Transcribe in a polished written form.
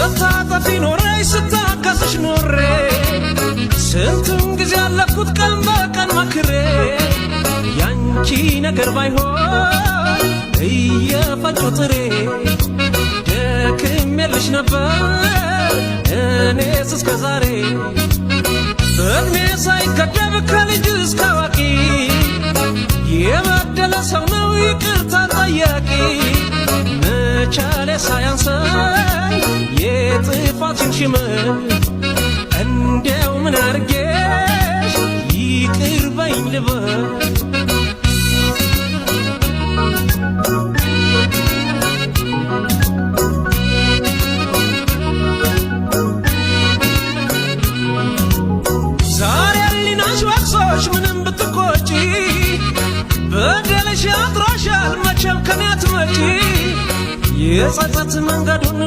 ስታጠፊ ኖሬ ስታገስሽ ኖሬ፣ ስንቱን ጊዜ ያለፍኩት ቀን በቀን መክሬ፣ ያንቺ ነገር ባይሆን እየፈጩ ጥሬ ደክሜልሽ ነበር እኔስ እስከ ዛሬ። በእድሜ ሳይገደብ ከልጅ እስከ አዋቂ የበደለ ሰው ነው ይቅርታ ጠያቂ። መቻሌ ሳያንሰኝ የጥፋትሽን ሽመል እንዲያው ምን አርጌሽ ይቅር በይኝ ልበል? ዛሬ ሕሊናሽ ወቅሶሽ ምንም ብትቆጪ፣ በደልሽ አጥሮሻል መቼም ከኔ አትመጪ። የጸጸት መንገዱን